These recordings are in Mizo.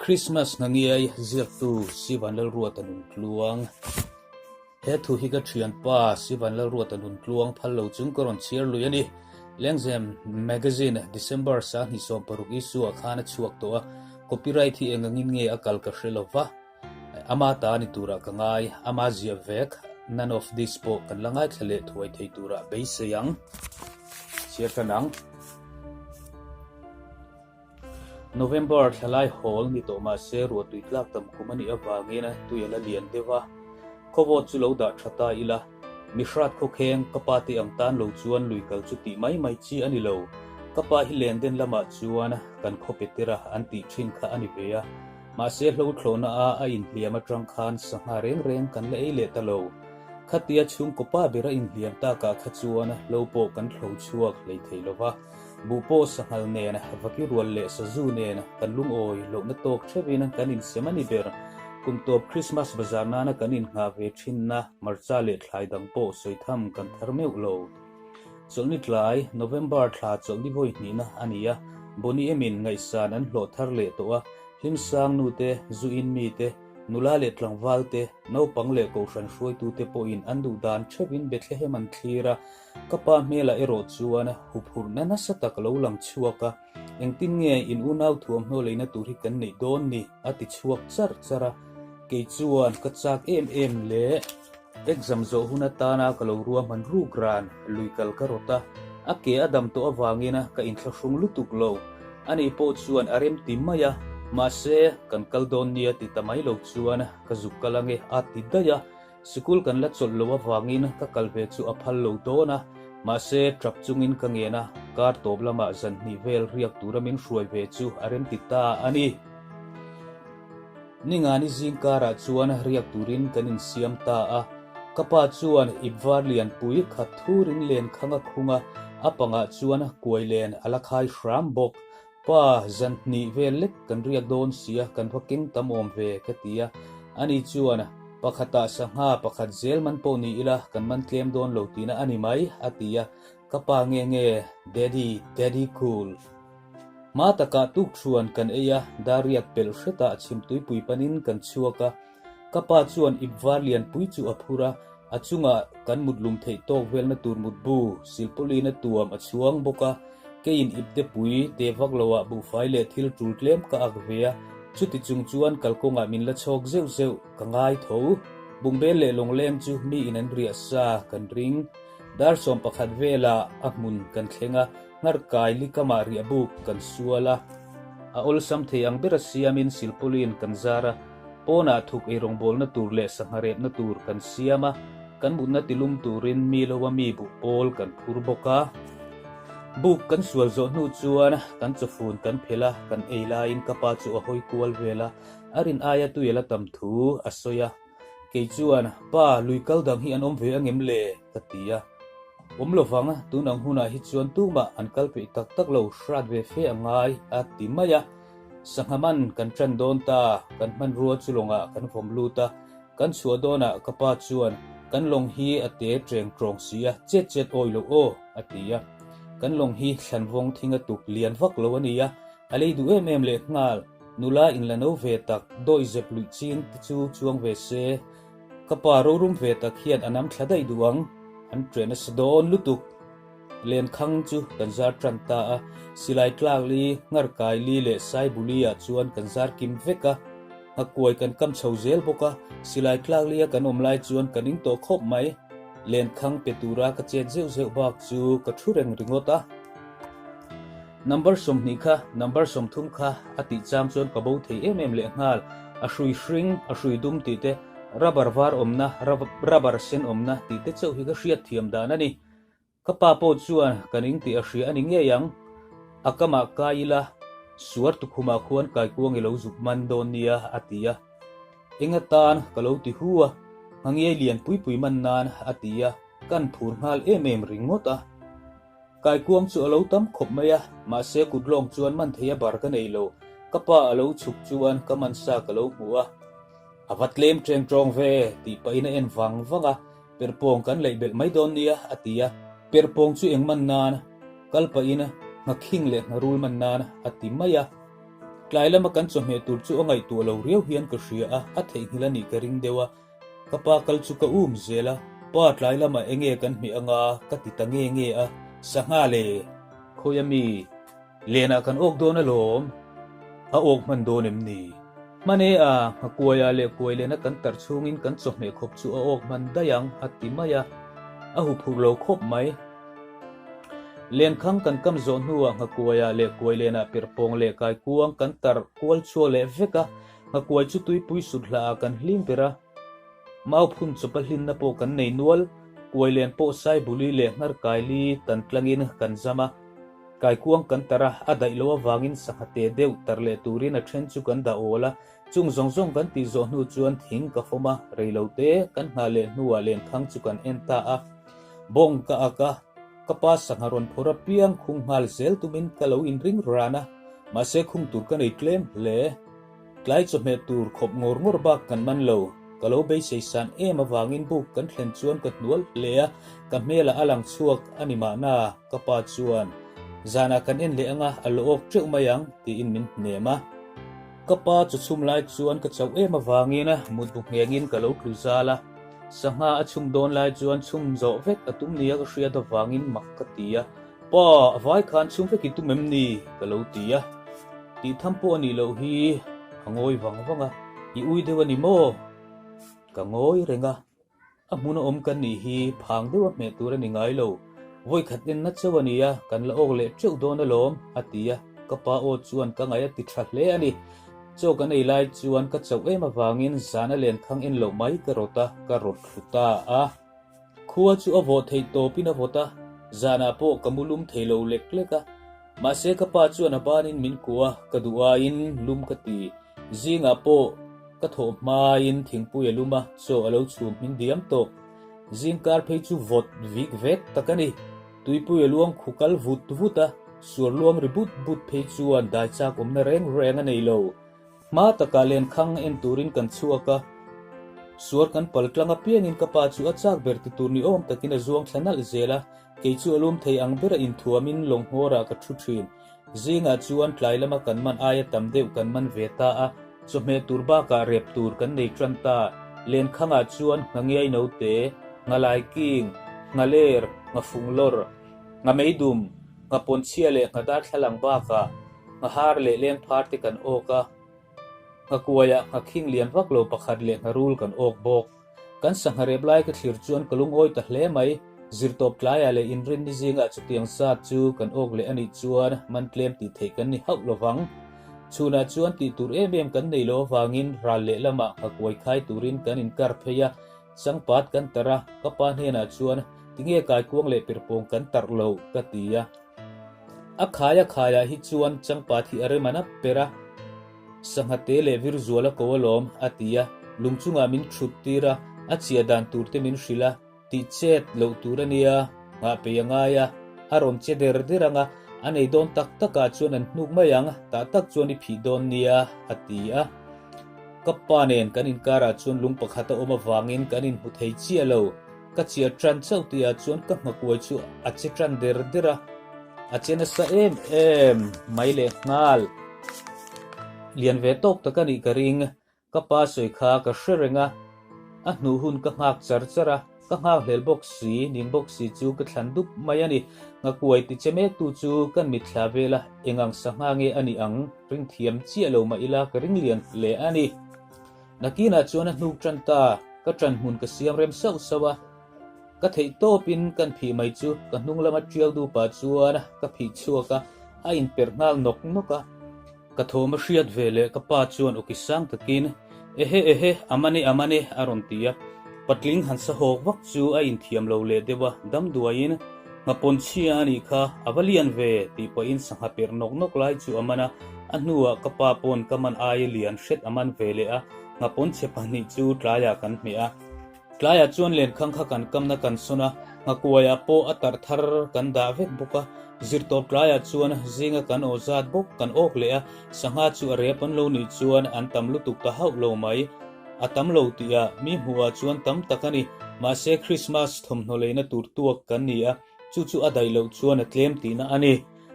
Christmas hna ngiai ziaktu Sivan Lalruata Nuntluang He thu hi ka thianpa Sivan Lalruata Nuntluang phal lo chung ka rawn chhiar lui a ni. Lengzem Magazine December 26 issue ah khan a chhuak tawh a, copyright hi eng angin nge a kal ka hre lo va. Ama ta ni turah ka ngai, ama ziah vek, none of this pawh kan la ngaithla leh thuai thei turah beisei ang. Chhiar tan ang. November thlalai hawl ni tawh mahse ruahtui tlak tam kum a nih avangin tui a la lian deuh a, khawvawt chu lo dah tha ta ila, mi hrat khawkheng ka pa te ang tan lo chuan lui kal chu tih mai mai chi a ni lo. Ka pa hi len den lamah chuan kan khaw pe tir a an tih thin kha a ni ve a. Mahse hlo thlawhna a a inhliam atang khan sangha reng reng kan la ei leh ta lo. Khatia chhungkaw pa ber a inhliam takah kha chuan hlo pawh kan thlo chhuak hlei thei lo va. Buh pawh sanghal nen, vaki rual leh sazu nen kan lungawi lohna tawk theuhin kan insem a ni ber. Kum tawp Krismas bazar nana kan innghah ve thinna hmarcha leh thlai dang pawh sawi tham kan thar meuh lo. Chawlhni tlai, November thla chawlhni vawi hnihna a ni a, Bonny Emin ngaihsan an hlawh thar leh tawh a, Hlimsang nute, zu in mite, nula leh tlangval te, naupang leh kohhran hruaitute pawhin an duh dan theuhin Bethlehem an thlir a, ka pa hmelah erawh chuan huphurhna nasa tak a lo lang chhuak a, engtin nge in unau thuamhnaw leina tur hi kan neih dawn ni? a ti chhuak char char a, kei chuan ka chak em em le. Exam zawh hun atana ka lo ruahman ruk ran, lui kal ka rawt a, a ke a dam tawh avangin ka inthlahrung lutuk lo. Ani pawh chuan a rem ti mai a, mahse, kan kal dawn nia ti ta mai lo chuan ka zuk kal ange a ti daih a, sikul kan la chawlh lo avangin ka kal ve chu a phal lo dawn a, mahse, tap chungin ka ngen a, kar tawp lamah zan hnih vel riak tura min hruai ve chu a rem ti ta a ni. Ningani zing karah chuan riak turin kan insiam ta a, ka pa chuan ip var lianpui khat thurin len khang a khung a, a pangah chuan kuai len a la khai hram bawk. Pa, zan hnih vel lek kan riak dawn sia, kan va keng tam awm ve, ka ti a. Ani chuan, Pakhatah sangha pakhat zel man pawh ni ila kan man tlem dawn lo tihna a ni mai, a ti a. Ka pa nge nge, Daddy, Daddy cool. Hma takah tukṭhuan kan ei a, dariak pelh hretah chhimtuipui panin kan chhuak a. Ka pa chuan ip var lianpui chu a phur a, a chungah kan mutlum theih tawk velna tur mutbu silpawlin a tuam a chhuang bawk a. Keiin iptepui te vak loah buhfai leh thil tul tlem ka ak ve a, chuti chung chuan kalkawngah min la chhawk zeuh zeuh ka ngai tho. Bungbel leh lawngleng chu mi in an riah sa kan ring. Dar 11 velah a hmun kan thleng a. Hngarkai likamah riahbuk kan sual a, a awlsam thei ang bera siamin silpawlin kan zar a, pawnah thuk eirawngbawlna tur leh sangha repna tur kan siam a, kan mutna tilum turin mi loa mi buh pawl kan phur bawk a. Buk kan sual zawh hnu chuan kan chawfun kan phelh a, kan ei laiin ka pa chu a hawi kual vel a, a rin aia tui a la tam thu a sawi a. Kei chuan, Pa, lui kal dang hi an awm ve angem le? ka ti a. Awm lovang, tun ang hunah hi chuan tumah an kal peih tak tak lo hrat ve fe a ngai, a ti mai a. Sangha man kan tan dawn ta, kan hmanrua chu lawngah kan vawm lut a. Kan chhuah dawnah ka pa chuan, Kan lawng hi a te ṭeng ṭawng si a, chet chet awi loh aw, a ti a. Kan lawng hi thlanvawng thing a tuk lian vak lo a ni a, a lei duh em em lehnghal. Nula in la no ve tak, dawi zep luih ching te chu chuang ve se. Ka pa rorum ve tak hian a nam thla daih duh ang, an ṭe nasa dawn lutuk. Lenkhang chu kan zar ṭan ta a, silai tlak li, ngharkai li leh saibuli ah chuan kan zar kim vek a. Nghakuai kan kam chho zel bawk a, silai tlak li a kan awm lai chuan ka ning tawh khawp mai. Lenkhang pe tura ka chet zeuh zeuh bak chu ka ṭhu reng ringawt a. Number 20 kha number 30 kha a tih chang chuan ka bo thei em em lehnghal. A hrui hring, a hrui dum tih te, rubber var awmna, rubber sen awmna tih te chauh hi ka hriat thiam dan a ni. Ka pa pawh chuan ka ning tih a hria a ni ngei ang. A kamah kai ila, suar tukhumah khuan kaikuang i lo zuk man dawn nia a ti a. Eng atan ka lo ti hu a, nghangiai lian pui pui man nan a ti a, kan phur nghal em em ringawt a. Kaikuang chu a lo tam khawp mai a, mahse kut lawng chuan man thei a bar ka nei lo. Ka pa a lo chhuk chuan ka man sa ka lo hmu a. A va tlem ṭeng ṭawng ve, tih pahin a en vang vang a, Perhpawng kan leih belh mai dawn nia, a ti a. Perhpawng chu eng man nan, kal pahin nghakhing leh ngharul man nan, a ti mai a. Tlai lama kan chawhmeh tur chu a ngaihtuah lo riau hian ka hria a, a theihnghilh a nih ka ring deuh a. Ka pa kal chu ka um zel a, Pa tlai lamah enge kan hmeh anga ka ti ta nge nge a, Sangha le! Khawi a mi? Lenah kan awk dawn alawm. A awk hman dawn em ni? Hman e a, nghakuaiah leh kuai lena kan tarh chhungin kan chawhmeh khawp chu a awk hman daih ang, a ti mai a. A huphurh lo khawp mai. Lenkhang kan kam zawh hnuah nghakuaiah leh kuai lenah perhpawng leh kaikuang kan tarh kual chhuak leh vek a, nghakuai chu tuipui sut hlaah kan hlim ber a. Mau phun chawpa hlinna pawh kan nei nual, kuai len pawh Saibuli leh Hnarkaili tan tlangin kan zam a. Kaikuang kan tar a, a daih loh avangin sangha te deuh tar leh turin a then chu kan dah awl a, chung zawng zawng kan tih zawh hnu chuan thing ka fawm a, rei lo te kan nghah leh hnuah lenkhang chu kan en ta a. Bawng ka ak a, ka pa sangha rawn phawrh apiang khung nghal zel tumin ka lo inring ran a, mahse khung tur ka nei tlem hle. Tlai chawhmeh tur khawp ngawr ngawr bak kan man lo. Ka lo beisei san em avangin buk kan thlen chuan ka hnual hle a, ka hmelah a lang chhuak a ni mahna, ka pa chuan, Zanah kan en leh anga a lo awk teuh mai ang, tiin min hnem a. Ka pa chaw chhum lai chuan ka chauh em avangin mutbu nghengin ka lo tlu zal a, sangha a chhum dawn lai chuan chhum zawh vek a tum nia ka hriat avangin mak ka ti a. Pa, a vai khan chhung vek i tum em ni? ka lo ti a. Tih tham pawh a nih loh hi a ngawi vang vang a, I ui deuh a ni maw? Ka ngawi reng a, a hmun a awm kan nih hi phang deuh a hmeh tur a ni ngai lo. Vawi khat enna chauh a ni a, kan la awk leh teuh dawn alawm, a ti a, ka pa aw chuan ka ngaih a ti tha hle a ni. Chaw kan ei lai chuan ka chauh em avangin zan a lenkhang en loh mai ka rawt a, ka rawt thlu ta a. Khua chu a vawh theih tawpin a vawt a, zanah pawh ka mu lum thei lo lek lek a. Mahse ka pa chuan a banin min kuah a, ka duh aiin lum ka ti. Zingah pawh ka thawh hmain thingpui a lum a, chaw a lo chhum hmin diam tawh. Zingkar phei chu vawt vik vek tak a ni. Tuipui a luang khu kal vut vut a, suar luang ri but but phei chuan dai chak awmna reng reng a nei lo. Hma takah lenkhang en turin kan chhuak a, suar kan pal tlang apiangin ka pa chu a chak ber ti tur ni awm takin a zuang thla nalh zel a, kei chu a lum thei ang bera inthuamin lawng hmawrah ka thu thin. Zingah chuan tlai lama kan man aia tam deuh kan man ve ta a, chawhmeh tur bakah rep tur kan nei tan ta. Lenkhangah chuan nghangiai note, nghalai king, nghaler, nghafunglawr, nghameidum, nghapawnchhia leh nghadarthlalang bakah, Nghahar leh lengphar te kan awk a, nghakuaiah nghakhing lian vak lo pakhat leh ngharul kan awk bawk. Kan sangha rep lai ka thlir chuan ka lungawi ta hle mai. Zirtawp tlaiah leh inrinni zingah chutiang zat chu kan awk leh a nih chuan man tlem tih theih kan ni hauh lo vang. Chhunah chuan tih tur em em kan nei lo avangin ral lehlamah nghakuai khai turin kan inkar phei a, changpat kan tarh a, ka pa hnenah chuan tinge kaikuang leh perhpawng kan tarh lo ka ti a. A khai a khaiah hi chuan changpat hi a rem an ap per a, sangha te leh vir zual a ko alawm, a ti a, lung chungah min thut tir a, a chhia dan tur te min hrilh a, tih chet loh tur a nia, nghah pei a ngai a, a rawn che der der ang a, a nei dawn tak takah chuan an hnuk mai ang, tah tak chuan i phih dawn nia, a ti a. Ka pa nen kan inkarah chuan lung pakhat a awm avangin kan inhmu thei chiah lo. Ka chiah tan chauh tihah chuan ka nghakuai chu a che tan der der a, a che nasa em em mai leh nghal. Lian ve tawk tak a nih ka ring, ka pa sawi kha ka hre reng a, a hnuh hun ka nghak char char a, ka nghakhlel bawk si, ning bawk si chu ka thlan dup mai a ni. Nghakuai ti che mektu chu kan mitthla vel a, eng ang sangha nge a nih ang ring thiam chiah lo mah ila ka ring lian hle a ni. Nakinah chuan a hnuk tan ta, ka tan hmun ka siam rem sauh sauh a, ka theih tawpin kan phih mai chu ka hnung lama tiau dupa chuan ka phih chhuak a, a inperh nghal nawk nawk a. Ka thawm a hriat ve leh ka pa chuan awki sang takin, Ehe ehe, a man e a man e a rawn ti a. Patling han sa hawk vak chu a inthiam lo leh deuh a, dam duaiin, Nghapawn chhia a nih kha, a va lian ve, tih pahin sangha perh nawk nawk lai chu a man a, a hnuah ka pa pawn ka man aia lian hret a man ve leh a, nghapawn chhe pahnih chu tlaiah kan hmeh a. Tlaiah chuan lenkhang kha kan kamna kan sawn a, nghakuaiah pawh a tarh thar kan dah vek bawk a, zirtawp tlaiah chuan zinga kan aw zat bawk kan awk leh a, sangha chu a rep an lo nih chuan an tam lutuk ta hauh lo mai. A tam lo tihah mi hmuhah chuan tam tak a ni. Mahse Krismas thawmhnaw leina tur tuak kan ni a, chu chu a daih loh chuan a tlem tihna a ni.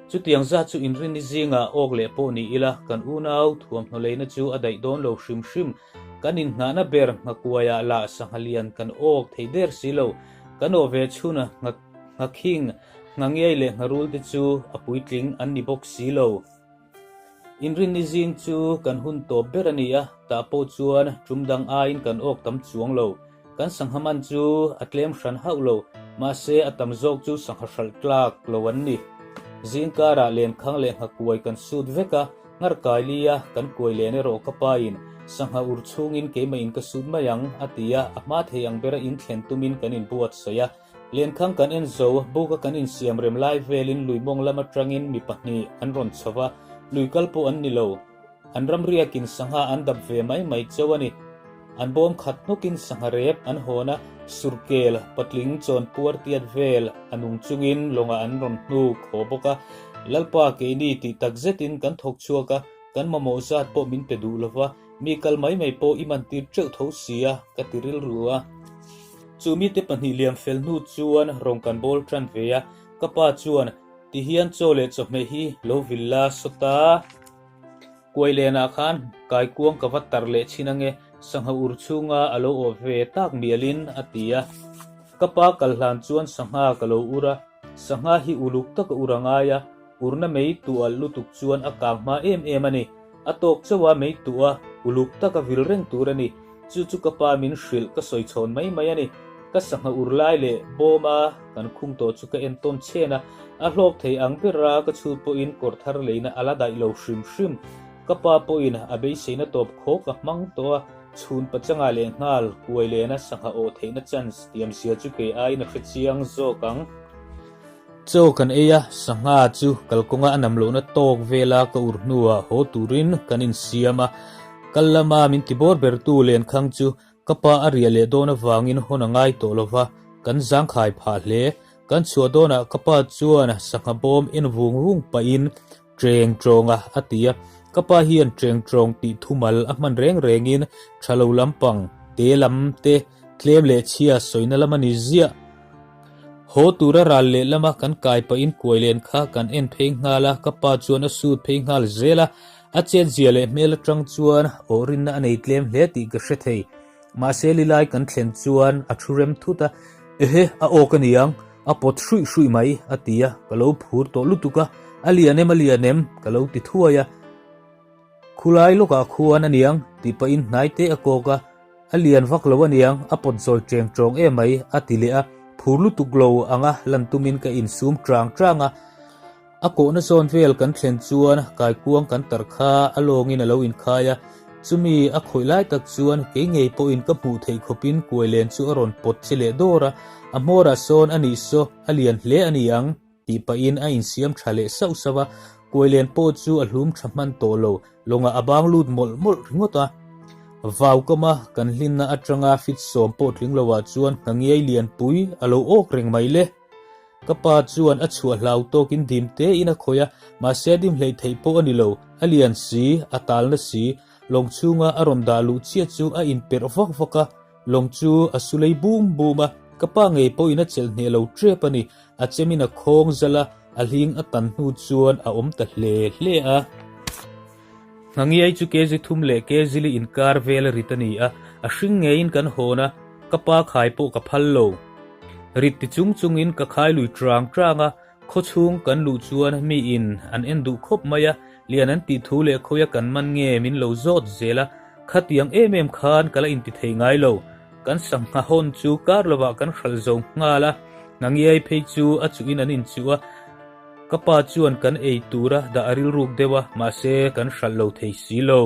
Chutiang zat chu inrinni zingah awk leh pawh ni ila, kan unau thuamhnaw leina chu a daih dawn lo hrim hrim. Kan inhnahna ber nghakuaiah lah sangha lian kan awk thei der si lo. Kan awh ve chhun a, nghakhing, nghangiai leh ngharul te chu a puitling an ni bawk si lo. Inrinni zing chu kan hun tawp ber a ni a, tah pawh chuan tum dang aiin kan awk tam chuang lo. Kan sangha man chu a tlem hran hauh lo, mahse a tam zawk chu sangha hralh tlak lo an ni. Zingkarah lenkhang leh nghakuai kan sut vek a, ngarkai lia kan kuai len erawh ka pain sangha ur chhungin keimah in ka sut mai ang a ti a, a hma thei ang bera inthlen tumin kan inbuatsaih a. Lenkhang kan en zo, buka kan insiam rem lai velin lui mawng lam atangin mi pahnih an rawn chho va, lui kal pawh an ni lo. An ram riakin sangha an dap ve mai mai chauh a ni. An bawm khat hnawkin sangha rep an hawn a, surkel, patling, chawnpuar tiat vel a nung chungin lawngah an rawn hnuk haw bawk a. Lalpa keini tih tak zetin kan thawk chhuak a, kan mamawh zat pawh min pe duh lo va, Mi kal mai mai pawh i man tir teuh tho sia, ka ti rilru a. Chu mite pahnih liam fel hnu chuan rawng kan bawl tan ve a, ka pa chuan, Ti hian chaw leh chawhmeh hi lo vil la sawt a. Kuailenah khan kaikuang ka va tar leh chhin ange, sangha ur chhunga a lo awh ve tak mialin a ti a. Ka pa kal hlan chuan sangha ka lo ur a, sangha hi uluk taka ur a ngai a, urna mei tualh lutuk chuan a kang hma em em a ni. A tawk chauh a mei tuh a, uluk taka vil reng tur a ni. Chu chu ka pa min hrilh ka sawi chhawn mai mai a ni. Ka sangha ur lai leh bawm a kan khung tawh chu ka en tawn chhen a, a hlawk thei ang ber a ka chhut pawhin kawr thar leina a la daih lo hrim hrim. Ka pa pawhin a beiseina tawp khaw ka hmang tawh a, chhun pachangah leh nghal kuai lena sangha awh theihna chance tiamzia chu kei aiin a hre chiang zawk ang. Chaw kan ei a, sangha chu kalkawnga a nam lohna tawk vela ka ur hnuah haw turin kan insiam a. Kal lama min ti bawr bertu lenkhang chu ka pa a riah leh dawn avangin hawn a ngai tawh lova, kan zangkhai phah hle. Kan chhuah dawnah ka pa chuan sangha bawm en vung vung pahin Treng tawnga a ti a, ka pa hian treng tawng tih thumal a hman reng rengin tha lo lampang, te lam te, tlem leh chhia sawina lam a ni ziah. Haw tura ral leh lama kan kai pahin kuai len kha kan en phei nghal a, ka pa chuan a sut phei nghal zel a, a chetzia leh hmel atang chuan aw rinna a nei tlem hle tih ka hre thei. Mahse lilai kan thlen chuan a thu rem thut a, Ehe, a awk a niang, a pawt hruih hruih mai, a ti a, ka lo phur tawh lutuk a, A lian em, a lian em, ka lo ti thuai a. Khulai lawkah khuan a niang, tih pahin hnai te a kawk a, A lian vak lo a niang, a pawt zawi ṭeng ṭawng em mai, a ti leh a, phur lutuk lo anga lan tumin ka insum ṭang ṭang a. A kawhna zawn vel kan thlen chuan kaikuang kan tar kha a lawngin a lo inkhai a, chumi a khawih lai tak chuan kei ngei pawhin ka hmuh theih khawpin kuai len chu a rawn pawt che leh dawr a, a hmawrah sawn a nih saw a lian hle a ni ang tih pahin a insiam tha leh sauh sauh a, kuai len pawh chu a hlum tha hman tawh lo, lawngah a bang lut mawlh mawlh ringawt a. Vau kama kan hlinna atanga fit sawm pawh tling loah chuan nghangiai lianpui a lo awk reng mai le. Ka pa chuan a chhuah hlau tawkin dim tein a khawih a, mahse a dim hleih theih pawh a ni lo. A lian si, a talna si, lawng chhunga a rawn dah luh chiah chu a inperh vak vak a, lawng chu a su lei bum bum a, ka pa ngei pawhin a chelh hneh lo tep a ni. A chemin a khawng zal a, a hling a tan hnu chuan a awm ta hle hle a. Hnangiai chu kg thum leh kg li inkar vel a rit a ni a, a hring ngeiin kan hawn a, ka pa khai pawh ka phal lo. Rit ti chung chungin ka khai lui trang trang a, khaw chhung kan luh chuan miin an en duh khawp mai a, lian an tih thu leh khawia kan man nge min lo zawt zel a, khatiang em em khan ka la inti thei ngai lo. Kan sangha hawn chu kar lovah kan hralh zo nghal a, Hnangiai phei chu a chuhin an inchuh a, Ka pa chuan kan ei tura dah a rilruk deuh a, mahse kan hralh lo thei si lo.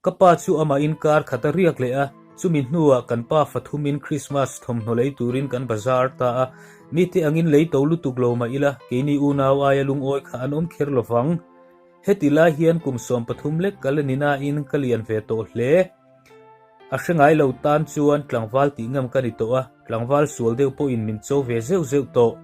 Ka pa chu amahin kar khat a riak leh a, chumi hnuah kan pa fathumin Christmas thawmhnaw lei turin kan bazar ta a, mite angin lei to lutuk lo mah ila, keini unau aia lungawi kha an awm kher lovang. Heti lai hian kum 13 lek ka la ni nain ka lian ve tawh hle. A hre ngai lo tan chuan tlangval tih ngam ka ni tawh a, tlangval sual deuh pawhin min cho ve zeuh zeuh tawh.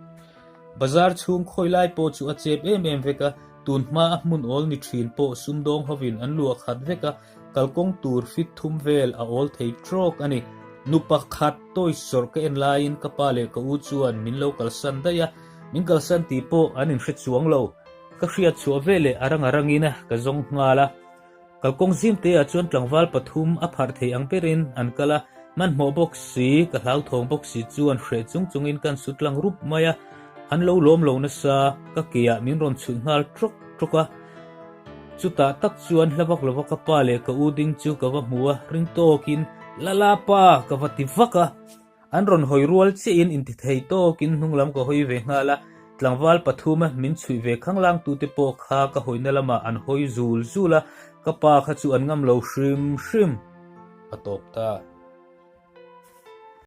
Bazar chhung khawi lai pawh chu a chep em em vek a, tun hma a hmun awl ni thin pawh sumdawng hovin an luah khat vek a, kalkawng tur fit thum vel a awl thei trawk a ni. Nu pakhat toys zawrh ka en laiin ka pa leh ka u chuan min lo kalsan daih a. Min kalsan tih pawh an inhre chuang lo. Ka hriat chhuah veleh a rang a rangin ka zawng nghal a. Kalkawng zimteah chuan tlangval pathum a pharh thei ang berin an kal a, hmanhmawh bawk si, ka hlauthawng bawk si chuan hreh chung chungin kan su tlang rup mai a, an lo lawm lo nasa, ka keah min rawn chhuih nghal trawk trawk a. Chutah tak chuan hla vak lova ka pa leh ka u ding chu ka va hmu a, ring tawkin, Lala pa! ka va ti vak a. An rawn hawi rual chiahin intithei tawkin hnunglam ka hawi ve nghal a, tlangval pathum min chhuih ve khanglang tute pawh kha ka hawina lamah an hawi zul zul a, ka pa kha chu an ngam lo hrim hrim. A tawp ta.